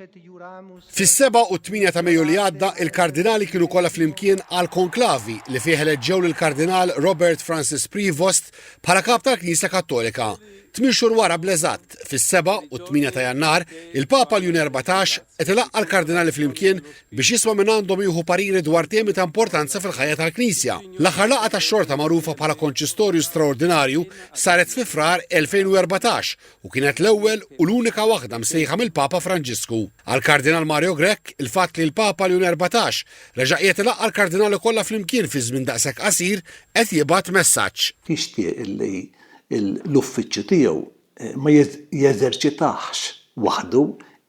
Fis-7 u t-8 ta' Mejju li għadda, il-Kardinali kienu kollha flimkien għal konklavi li fih eleġġew lill-Kardinal Robert Francis Prevost bħala Kap tal-Knisja Kattolika. Tmien xhur wara bl-eżatt, fis-7 u t-8 ta' Jannar, il-Papa Ljun 14 qed ilaqqa' l-kardinali flimkien biex jisma' mingħandhom u jieħu pariri dwar temi ta' importanza fil-ħajja tal-Knisja. L-aħħar laqgħa tax-xorta magħrufa bħala Konċistorju Straordinarju saret fi Frar 2014 u kienet l-ewwel u l-unika waħda msejħa mill-Papa Franġisku. Għall-Kardinal Mario Grech, il-fatt li l-Papa Ljun 14 reġa' qiegħed ilaqqa' l-kardinali kollha flimkien fi żmien daqshekk qasir qed jibgħat messaġġ. Jixtieq li l-uffiċċju tiegħu ma jeżerċitahx waħdu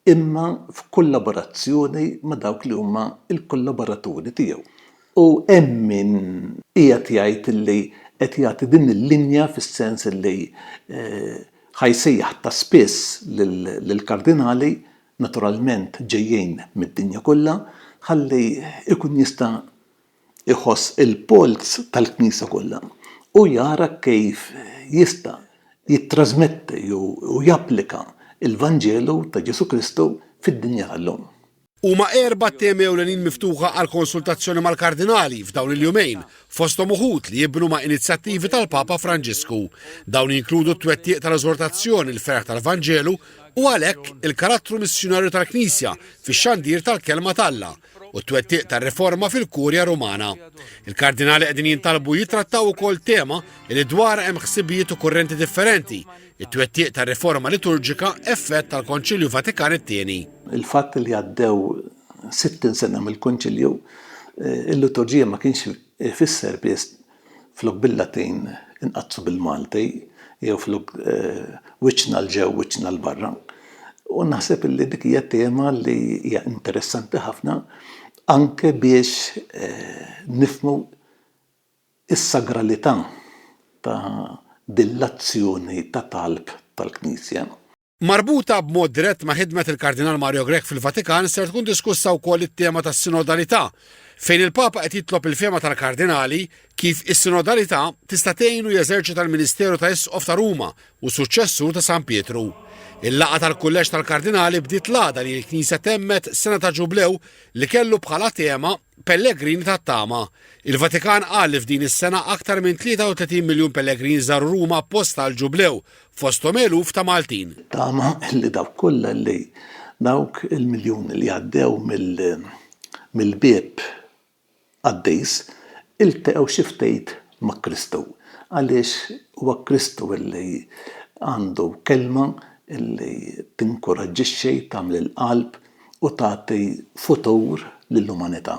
imma f'kollaborazzjoni ma' dawk li huma l-kollaboraturi tiegħu. U hemm min qiegħed jgħid li qed jagħti din il-linja fis-sens li ħa jsejjaħ ta' spiss lill-kardinali, naturalment ġejjin mid-dinja kollha, ħalli jkun jista' iħoss il-polz tal-Knisja kollha u jara kif jista' jittrażmetti u japplika l-Vanġelu ta' Ġesù Kristu fid-dinja tal-lum. Huma erba' t-temi ewlenin miftuħa għal konsultazzjoni mal-Kardinali f'dawn il-jumejn, fosthom uħud li jibnu ma' inizjattivi tal-Papa Franġisku. Dawn jinkludu t-twettiq tal-eżortazzjoni l-ferħ tal-Vanġelu u għalhekk il-karattru missjunarju tal-Knisja fix-xandir tal-Kelma t'Alla, u t-twettiq tar-riforma fil-Kurja Rumana. Il-kardinali qegħdin jintalbu jitrattaw ukoll tema li dwarha hemm ħsibijiet u kurrenti differenti, it-twettiq tar-riforma liturġika effett tal-Konċilju Vatikan it-Tieni. Il-fatt li għaddew 60 sena mill-Konċilju, il-liturġija ma kienx ifisser biss Flok bil-Latin inqaddsu bil-Malti jew flok wiċċna 'l ġew wiċċna 'l barra. U naħseb illi dik hija tema li hija interessanti ħafna anke biex nifhmu s-sagralità ta' din l-azzjoni ta' talb tal-Knisja. Marbuta b'mod dirett ma' ħidmet il-Kardinal Mario Grech fil-Vatikan ser tkun diskussa wkoll it-tema tas-sinodalità, fejn il-Papa qed jitlob il-fehma tal-Kardinali kif is-sinodalità tista' tgħinu jeżerċita l-ministeru ta' Isqof ta' Ruma u suċċessur ta' San Pietru. Il-laqgħa tal-Kulleġġ tal-Kardinali bdiet l-għada li l-Knisja temmet sena ta' ġublew li kellu bħala tema Pellegrini tat-Tama. Il-Vatikan qal li f'din is-sena aktar minn 33 miljun pellegrin żaru Ruma apposta għall-Ġublew, fosthom eluf ta' Maltin. Tama li dawk kollha li dawk il-miljuni li għaddew mill-bieb qaddis ilteqgħu xi ftit ma' Kristu għaliex huwa Kristu li għandu kelma li tinkuraġġixxi, tagħmel il-qalb u tagħti futur lill-umanità.